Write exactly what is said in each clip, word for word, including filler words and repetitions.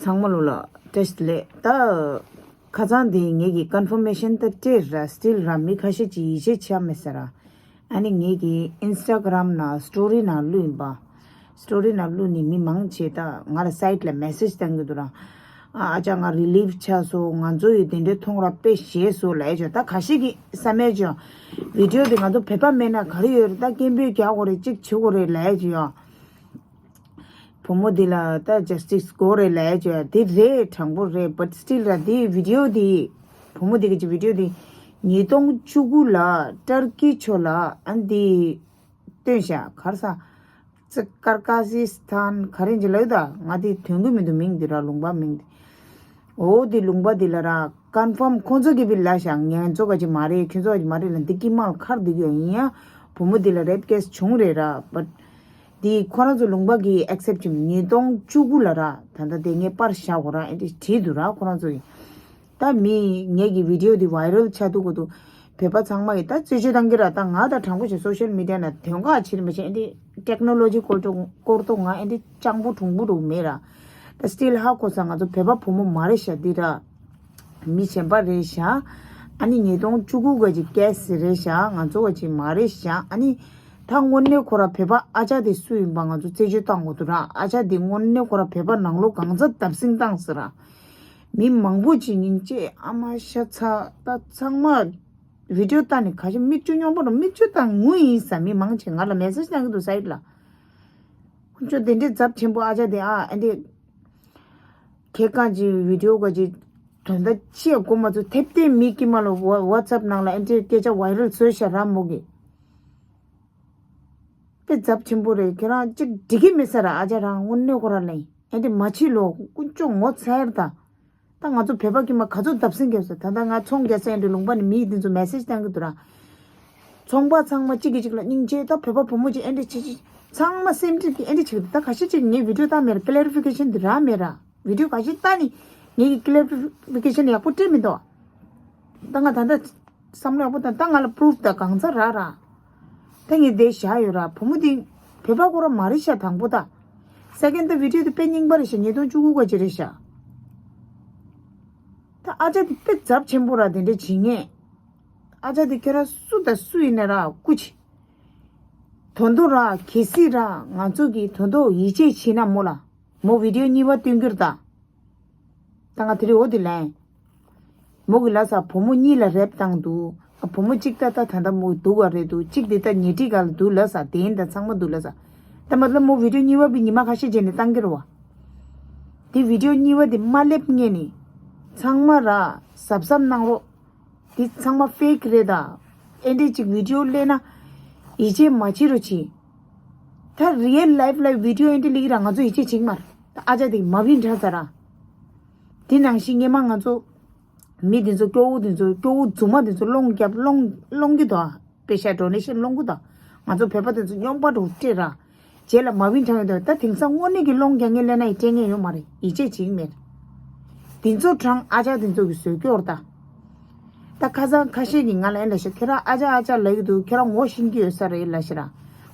ཚང་མ་ལོ་ལ་བཀྲ་ཤིས་བདེ་ལེགས། ད་ཁ་སང་དེ་ངེད་ཀྱི་ཀོན་ཕོར་མེ་ཤན་ད་སྤྲད་ར་སི་ཊིལ་ར་མི་ཁ་ཤས་ཀྱིས་ཡིད་ཆེས་བྱ་མེད་ཟེར་ར། ཨ་ནི་ངེད་ཀྱི་ཨིན་སི་ཊ་གྷ་རམ་ནང་སི་ཊོ་རི་ནང་བླུགས་ཡིན་པ། སི་ཊོ་རི་ནང་བླུགས་ནས་མི་མང་ཆེ་ད་ང་ལ་སའིཊ་ལ་མེ་སེཇ་བཏང་གི་འདུག་ར། ཨ་ཨ་ཅག་ང་རི་ལིབ་ཆགས་སོང་། ང་ཚོ་ཡི་དེ་འདྲའི་མཐོང་ར་དཔེ་ཞེད་སོང་ལབ་ཡ་ཅོ། ད་ཁ་ཤས་ཀྱིས་བསམ་ཡ་ཅོ། བི་ཌི་ཡོ་དེ་ང་ཚོ་བོད་པ་མེད་ན་ག་རེ་ཡོད་རེད། ད་སྐད་འབོད་རྒྱག་དགོས་རེད། གཅིག་བྱེད་དགོས་རེད་ལབ་ཡ་ཅོ་ཡ། བུ་མོ་འདི་ལ་ད་ཇ་སི་ཊི་སི་དགོས་རེད་ལབ་ཡ་ཅོ་ཡ། དེ་རེད། དྲང་པོ་རེད། བཊ་སི་ཊིལ་ར་དེ་བི་ཌི་ཡོ་དེ། བུ་མོ་འདི་གི་བི་ཌི་ཡོ་དེ་ཉིས་སྟོང་བཅུ་དགུ་ལ་ཏར་ཀི་ཕྱོགས་ལ་ཨ་འདི་སྟོན་ཤག་གར་ས། ཙི་ཀར་ཀ་ཟི་སི་ཐན་ག་རེ་ཅིག་ལབ་ད། ང་དེ་དོན་གི་མི་འདུག་མིང་འདི་ར་ལུང་པ་མིང་འདི། འོ་དེ་ལུང་པ་འདི་ལ་ར་ཀོན་ཕོརམ་ཁོང་ཚོ་གི་བི་ལ་ཤག་ང་ཚོ་ག་ཅིག་མ་རེད། ཁྱོད་ཚོ་ག་ཅིག་མ་རེད་ལ་འདི་ཀི་མང་ཁར་འདུག་ཡོད། ཡིན་ཡང་བུ་མོ་འདི་ལ་རེབ་ཀེ་སི་བྱུང་རེད་ར། བཊ་འདི་ཁོ་རང་ཚོ་ལུང་པ་གི་ཨེག་སེབ་བྱེད་ཉིས་སྟོང་བཅུ་དགུ་ལ་ར། ད་ལྟ་དེ་ངས་པར་བཞག་གོ་ར། ཨེ་འདྲ་བྲིས་འདུག་ར་ཁོ་རང་ཚོ་གི། ད་མི་ངེད་ཀྱི་བི་ཌི་ཡོ་འདི་ཝའི་རལ་ཆགས་འདུག་གོ་འདུག་བོད་པ་ཚང་མ་གི་ད་རྩོད་གཅོད་བཏང་གི་ར། ད་ང་ད་དྲང་པོ་བྱས་སོ་ཤལ་མི་ཌི་ཡ་ནང་དོན་ག་ཆེ་རིན་པོ་ཆེ་ཨེ་འདི་ཊེག་ནོ་ལོ་ཇི་སྐོར་ཐོག་སྐོར་ཐོག་ང་ཨེ་འདི་སྤྱང་པོ་གྲུང་པོ་རུ་མེད་ར། ད་སི་ཊིལ་ཧ་གོ་ས་ང་ཚོ་བོད་པ་བུ་མོ་མ་རེད་ཤག་འདི་ར། མི་གཞན་པ་རེད་ཤག་ཨ་ནི་ཉིས་སྟོང་བཅུ་དགུ་ག་ཅིག་ཀེ་སི་རེད་ཤག་ང་ཚོ་ག་ཅིག་མ་རེད་ཤག་ཨ་ནི་ད་དངོས་གནས་ཁོ་ར་བོད་པ་ཨ་ཅག་དེ་སུ་ཡིན་པ་ང་ཚོ་རྩད་གཅོད་བཏང་དགོས་འདུག་ར། ཨ་ཅག་དེ་དངོས་གནས་ཁོ་ར་བོད་པ་ནང་ལོགས་གང་ཚ་བརྡབ་གསིག་བཏང་ཟེར་ར། མི་མང་པོ་ཅིག་སྙིང་རྗེ་ཨ་མ་ཤ་ཚ། ད་ཚང་མ་བི་ཌི་ཡོ་ལྟ་ནས་ཁ་ཤས་མིག་ཆུ་སྨྱོན་པ་རུ་མིག་ཆུ་བཏང་ངུ་ཡིན་ས་མི་མང་ཆེ་ང་ལ་མེ་སེཇ་བཏང་གི་འདུག་སའིཊ་ལ། ཁོ་ཚོ་དེ་འདྲའི་ཚབས་ཆེན་པོ་ཨ་ཅག་དེ་ཨ་ཨེ་འདྲའི་ཁྱེད་རྐང་གི་བི་ཌི་ཡོ་ག་ཅིག་དོན་དག་ཅི་ཡང་གོ་མ་ཚོད་ཐེབས་ཏེ་མི་ཀི་མ་ལ་ཝ་ཝ་ཊི་སེབ་ནང་ལ་ཨེ་འདྲའི་སྐད་ཆ་ཝའི་རལ་བཟོས་ཤག་ར་མོ་གི། དཔེ་ཚབས་ཆེན་པོ་རེད། ཁྱེད་རང་གཅིག་འགྲིག་གི་མེད་ས་ར། ཨ་ཅག་རང་དངོས་གནས་ཁོ་ར་ལེན་ཨེ་འདི་མ་བྱེད་ལོ། དཀོན་མཆོག་ངོ་ཚ་ཡར་ད། ད་ང་ཚོ་བོད་པ་ཀྱི་མ་ག་ཚོད་བརྡབ་གསིག་བརྒྱབ་ས། ད་ལྟ་ང་ཚོང་རྒྱག་ས་ཨེ་འདྲ་ལུང་པ་ནས་མི་འདི་ཚོ་མེ་སེཇ་བཏང་གི་འདུག་ར། ཚོང་པ་ཚང་མ་གཅིག་གིས་གཅིག་ལ་སྙིང་རྗེ། ད་བོད་པ་བུ་མོ་གཅིག་ཨེ་འདྲ་བྱེད་ཅིག་ཚང་མ་སེམས་ཁྲལ་གྱིས་ཨེ་འདྲ་བྱེད་གི་འདུག་ད་ཁ་ཤས་ཅིག་ངས་བི་ཌི་ཡོ་བཏང་མེད་ར། ཀི་ལེ་རི་ཕི་ཀེ་ཤན་འདི་རག་མེད་ར། བི་ཌི་ཡོ་ཁ་ཤས་བལྟས་ནས་ངེད་ཀྱིས་ཀི་ལེ་རི་ཕི་ཀེ་ཤན་ཡག་པོ་སྤྲད་མི་འདུག་ད་ང་ད་ལྟ་བསམ་བློ་ཡག་པོ་བཏང་། ད་ང་ལ་པུ་རུཕ་དང་གང་ཚ་རག་ར། ད་ངས་དེ་བཞག་ཡོད་ར། བུ་མོ་འདི་བོད་པ་ཁོ་རང་མ་རེད་ཤག་དང་པོ་ད། སེ་ཀེན་ཌི་ད་བི་ཌི་ཡོ་དེ་དཔེ་རྙིང་པ་རེད་ཤག་ཉིས་སྟོང་བཅུ་དགུ་ག་ཅིག་རེད་ཤག་ད་ཨ་ཅག་དེ་དཔེ་ཚབས་ཆེན་པོ་ར། དེ་འདྲ་བྱེད་ངེས། ཨ་ཅག་དེ་ཁྱེད་རང་སུ་དང་སུ་ཡིན་ན་ར་སྐུ་མཁྱེན། དོན་དུ་ར་གལ་སྲིད་ར་ང་ཚོ་གིས་དོན་དུ་ཡིད་ཆེས་བྱེད་ན་མོ་ལ་མོ་བི་ཌི་ཡོ་གཉིས་པ་སྟོན་རྒྱུར་ད། ད་ང་དེ་རིང་འོ་དེ་ལན། མོ་གི་ལ་ས་བུ་མོ་གཉིས་ལ་རེབ་བཏང་འདུག་བུ་མོ་གཅིག་ད་ད་ད་ལྟ་མོ་སྡུག་ག་རེད་འདུག་གཅིག་དེ་ད་ཉལ་ཁྲི་ག་ལ་འདུག་ལ་ས། དེ་ཡིན་ད་ཚང་མ་འདུག་ལ་ས། ད་མ་ལ་མོ་བི་ཌི་ཡོ་གཉིས་པ་བི་ཉི་མ་ཁ་ཤས་རྗེས་ནས་བཏང་གི་རེད་བ། དེ་བི་ཌི་ཡོ་གཉིས་པ་དེ་མ་སླེབས་སྔོན་ནས་ཚང་མ་ར་གཟབ་གཟབ་གནང་རོགས། དེ་ཚང་མ་ཕེག་རེད་ད། ཨེ་འདྲས་ཅིག་བི་ཌི་ཡོ་སླེབས་ན་ཡིད་ཆེས་མ་བྱེད་རོགས་གྱིས། ད་རི་ཡལ་ལའིཕ་ལ་བི་ཌི་ཡོ་ཨེ་འདྲས་སླེབས་ཀྱི་ར་ང་ཚོ་ཡིད་ཆེས་བྱེད་ཀྱི་མ་རེད། ད་ཨ་ཅག་དེ་མ་བིན་དྲག་ཚར་ར། དེ་ནང་བཞིན་སྔོན་མ་ང་ཚོ་མི་དེ་ཚོ་སྐྱོ་བོ་དེ་ཚོ་སྐྱོ་བོ་རྫུན་མ་དེ་ཚོ་སློང་རྒྱབ་སློང་སློང་གི་འདུག་ཨ། པེ་ཤ་ཌོ་ནེ་ཤན་སློང་གི་འདུག་ཨ། ང་ཚོ་བོད་པ་དེ་ཚོ་སྨྱོན་པ་འདྲ་བོ་སྤྲད་ར། རྗེས་ལ་མ་བིན་དྲག་ཡོང་དུས་ད་དེང་སང་དངོས་གནས་ཀྱི་སློང་རྒྱག་མཁན་སླེབས་ན་ཡི་སྤྲད་མཁན་ཡོད་མ་རེད། ཡིད་ཆེས་བྱེད་ཀྱི་མེད། དེ་ཚོ་དྲང་ཨ་ཅག་དེ་ཚོ་གི་བཟོས་སྐྱོར་ད། ད་ཁ་སང་ཁ་ཤས་ཀྱིས་ང་ལ་ཨེ་ལབ་ཤག་ཁྱེད་རང་ཨ་ཅག་ཨ་ཅག་ལབ་ཀྱི་འདུག་ཁྱེད་རང་ངོ་ཤེས་ཀྱི་ཡོད་ས་རེད་ལབ་ཤག་ར།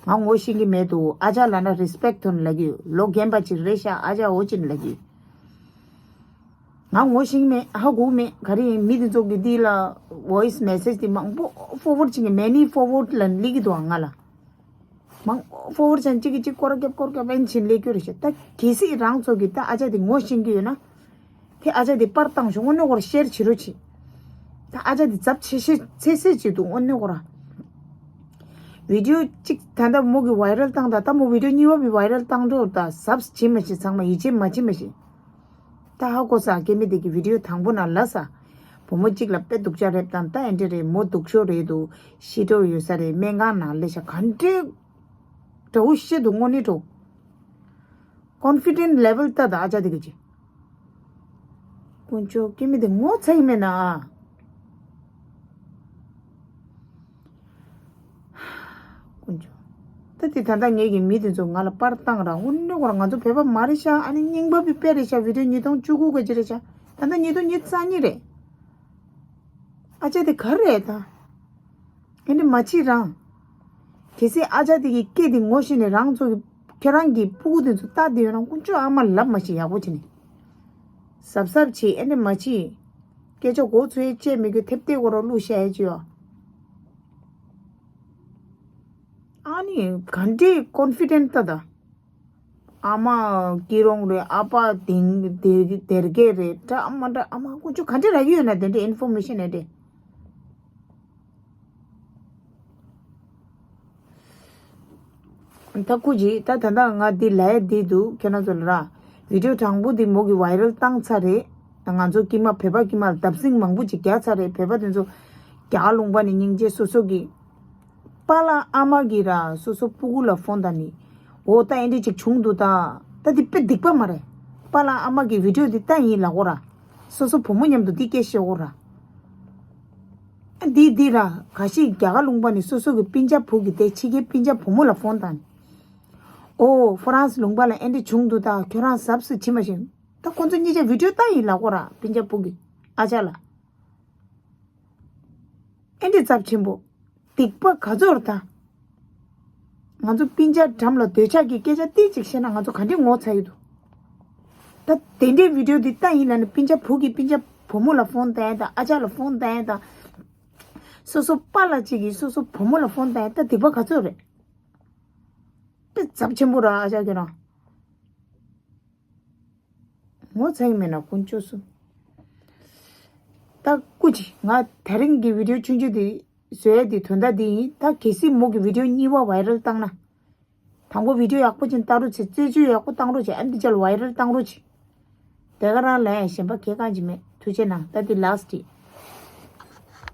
ང་ངོ་ཤེས་ཀྱི་མེད་འདུག་ཨ་ཅག་ལབ་ན་རི་སི་པེག་ཐོན་ལབ་ཀྱི་ཡོད། ལོ་རྒན་པ་ཅིག་རེད་ཤག་ཨ་ཅག་འོ་ཅིག་ལབ་ཀྱི་ཡོད། ང་ངོ་ཤེས་ཀྱི་མེད། ཧ་གོ་མེད། ག་རེ་ཡིན་མི་དེ་ཚོ་གི་འདི་ལ་ཝོ་ཡི་སི་མེ་སེཇ་དེ་མང་པོ་ཕོར་ཝར་ཌི་བྱེད་ཀྱི། མེ་ནི་ཕོར་ཝར་ཌི་ལབ་ནས་སླེབས་ཀྱི་འདུག་ཨ་ང་ལ། མང་པོ་ཕོར་ཝར་ཌི་བྱས་ནས་གཅིག་གིས་གཅིག་སྐོར་ར་རྒྱབ་སྐོར་ར་རྒྱབ་ཨེ་འདྲས་བྱས་ནས་སླེབས་ཀྱི་ཡོད་རེད་ཤག་ད་གལ་སྲིད་རང་ཚོ་གིས་ད་ཨ་ཅག་དེ་ངོ་ཤེས་ཀྱི་ཡོད་ན། དེ་ཨ་ཅག་དེ་པར་བཏང་ཤོག་དངོས་གནས་ཁོ་ར་ཤེར་བྱེད་རོགས་བྱེད། ད་ཨ་ཅག་དེ་ཚབས་ཆེ་ཤེས་ཚད་སྲིད་ཅིག་འདུག་དངོས་གནས་ཁོ་ར། བི་ཌི་ཡོ་གཅིག་ད་ལྟ་མོ་གིས་ཝའི་རལ་བཏང་ད། ད་མོ་བི་ཌི་ཡོ་གཉིས་པ་བི་ཝའི་རལ་བཏང་འགྲོ་ད། གཟབ་བྱེད་མ་བྱེད། ཚང་མ་ཡིད་ཆེས་མ་བྱེད་མ་བྱེད། ད་ཧ་གོ་ས། སྐྱེ་མི་དེ་གི་བི་ཌི་ཡོ་དང་པོ་ན་ལ་ས། བུ་མོ་གཅིག་ལ་དཔེ་སྡུག་ཅག་རེབ་བཏང་ད་ཨེ་འདྲས་རེད། མོ་སྡུག་ཤོས་རེད་འདུག་ཤི་འགྲོ་ཡོད་ས་རེད། སྨན་ཁང་ནང་སླེབས་ཤག་ག་འདྲས་འདྲ་བོ་ཤི་འདུག་དངོས་གནས་འདྲ་བོ། ཀོན་ཕི་ཌེན་ཊི་ལེ་ཝལ་ལྟ་ད་ཨ་ཅག་དེ་གི་ཅི། དཀོན་མཆོག་སྐྱེ་མི་དེ་ངོ་ཚ་གི་མེད་ན་ཨ། དཀོན་མཆོག་ད་དེ་ད་ལྟ་ངེད་ཀྱི་མི་དེ་ཚོ་ང་ལ་པར་བཏང་ར། དངོས་གནས་ཁོ་རང་ང་ཚོ་བོད་པ་མ་རེད་ཤག་ཨ་ནི་རྙིང་པ་བི་དཔེ་རེད་ཤག་བི་ཌི་ཡོ་ཉིས་སྟོང་བཅུ་དགུ་ག་ཅི་རེད་ཤག་ད་ལྟ་ཉིས་སྟོང་ཉི་ཤུ་རྩ་གཉིས་རེད། ཨ་ཅག་དེ་ག་རེ་རེད་ད། ཨེ་འདྲས་མ་བྱེད་རང་། གལ་སྲིད་ཨ་ཅག་དེ་གི་སྐད་དེ་ངོ་ཤེས་ནས་རང་ཚོ་གི་ཁྱེད་རང་གི་སྤུ་གུ་དེ་ཚོ་ལྟ་བསྡད་ཡོད་ན་དཀོན་མཆོག་ཨ་མ་ལབ་མ་ཤེས་ཡག་པོ་བྱས་ནས། གཟབ་གཟབ་བྱེད། ཨེ་འདྲ་མ་བྱེད། སྐད་ཆ་མགོ་ཚོས་བཅད་མི་དགོས། ཐེབས་ཐེབས་སྐོར་ར་བླུགས་བཤད་ཡ་ཅི་ཡོད། ཨ་ནི་ག་འདྲའི་ཀོན་ཕི་ཌེན་ཊི་ལྟ་ད། ཨ་མ་སྐྱིད་རོང་རེད། ཨ་ཕ་དེང་དེ་དེར་གེ་རེད། འདྲ་ཨ་མ་འདྲ་ཨ་མ་ཀུན་སྤྱོད་ག་འདྲ་རག་གི་ཡོད་ན། དེ་འདྲའི་ཨིན་ཕོར་མེ་ཤན་ཨེ་འདྲ། ད་སྐུ་མཁྱེན། ད་ད་ལྟ་ང་འདི་ལས་འདི་འདུག་ཁྱེད་རང་ཚོ་ལ་ར། བི་ཌིའོ་དང་པོ་འདི་མོ་གི་ཝའི་རལ་བཏང་ཚར་རེད། ང་ཚོ་དཀྱིལ་མ་བོད་པ་དཀྱིལ་མ་ལ་བརྡབ་གསིག་མང་པོ་ཅིག་རྒྱག་ཚར་རེད། བོད་པ་དེ་ཚོ་རྒྱ་གར་ལུང་པ་ནས་སྙིང་རྗེ་སོ་སོ་གི་པཱ་ལགས་ཨ་མ་གི་ར་སོ་སོ་སྤུ་གུ་ལ་ཕོན་བཏང་ནི། འོ་ད་ཨེ་འདྲ་ཅིག་བྱུང་འདུག་ད། ད་འདི་དཔེ་སྡིག་པ་མ་རེད། པཱ་ལགས་ཨ་མ་གི་བི་ཌིའོ་འདི་ལྟ་ཡིན་ལབ་དགོས་ར། སོ་སོ་བུ་མོ་མཉམ་དུ་འདི་སྐད་བཤད་དགོས་ར། ཨ་འདི་འདི་ར་ག་ཤེད་རྒྱ་གར་ལུང་པ་ནས་སོ་སོ་གི་སྤུན་ཀྱག་བུ་གི་དེ་ཕྱི་རྒྱལ་སྤུན་ཀྱག་བུ་མོ་ལ་ཕོན་བཏང་ནི། ཨོ་ཧྥ་རན་སི་ལུང་པ་ལ་ཨེ་འདྲ་བྱུང་འདུག་ད། ཁྱོད་རང་གཟབ་གཟབ་བྱེད་མ་ཤེས། ད་ཁོང་ཚོ་གཉིས་ཆ་བི་ཌིའོ་ལྟ་ཡིན་ལབ་དགོས་ར། སྤུན་ཀྱག་བུ་གི་ཨ་ཅག་ལ། ཨེ་འདྲ་ཚབས་ཆེན་པོ། སྡིག་པ་ག་ཚོད་རེད་ད། ང་ཚོ་སྤུན་ཀྱག་འགྲམ་ལ་འདོད་ཆགས་ཀྱི་སྐད་ཆ་ཏིག་ཅིག་བཤད་ན་ང་ཚོ་ག་འདྲའི་ངོ་ཚ་ཡི་འདུག་ད་དེ་འདྲའི་བི་ཌིའོ་འདི་ལྟ་ཡིན་ལབ་ནས་སྤུན་ཀྱག་བུ་གིས་སྤུན་ཀྱག་བུ་མོ་ལ་ཕོན་བཏང་ཡ་དང་། ཨ་ཅག་ལ་ཕོན་བཏང་ཡ་དང་། སོ་སོ་པཱ་ལགས་གཅིག་གིས་སོ་སོ་བུ་མོ་ལ་ཕོན་བཏང་ཡ། ད་སྡིག་པ་ག་ཚོད་རེད། དཔེ་ཚབས་ཆེན་པོ་ར་ཨ་ཅག་ཁྱོད་རང་། ངོ་ཚ་གི་མེད་ན་དཀོན་མཆོག་གསུམ། ད་སྐུ་མཁྱེན། ང་དེ་རིང་གི་བི་ཌིའོ་ཆུང་ཆུང་དེ་བཟོ་ཡ་དེ་དོན་དག་འདི་ཡིན། ད་གལ་སྲིད་མོ་གི་བི་ཌིའོ་གཉིས་པ་ཝའི་རལ་བཏང་ན། དང་པོ་བི་ཌིའོ་ཡག་པོ་ཅིག་བཏང་རོགས་བྱེད། རྩད་གཅོད་ཡག་པོ་བཏང་རོགས་བྱེད། ཨ་འདི་ཅག་ལ་ཝའི་རལ་བཏང་རོགས་བྱེད། དེ་ག་རང་ལ་ཡང་གཞན་པ་གང་ཅི་མེད། ཐུགས་རྗེ་གནང་། ད་འདི་ལཱསི་ཊི་ཡིན།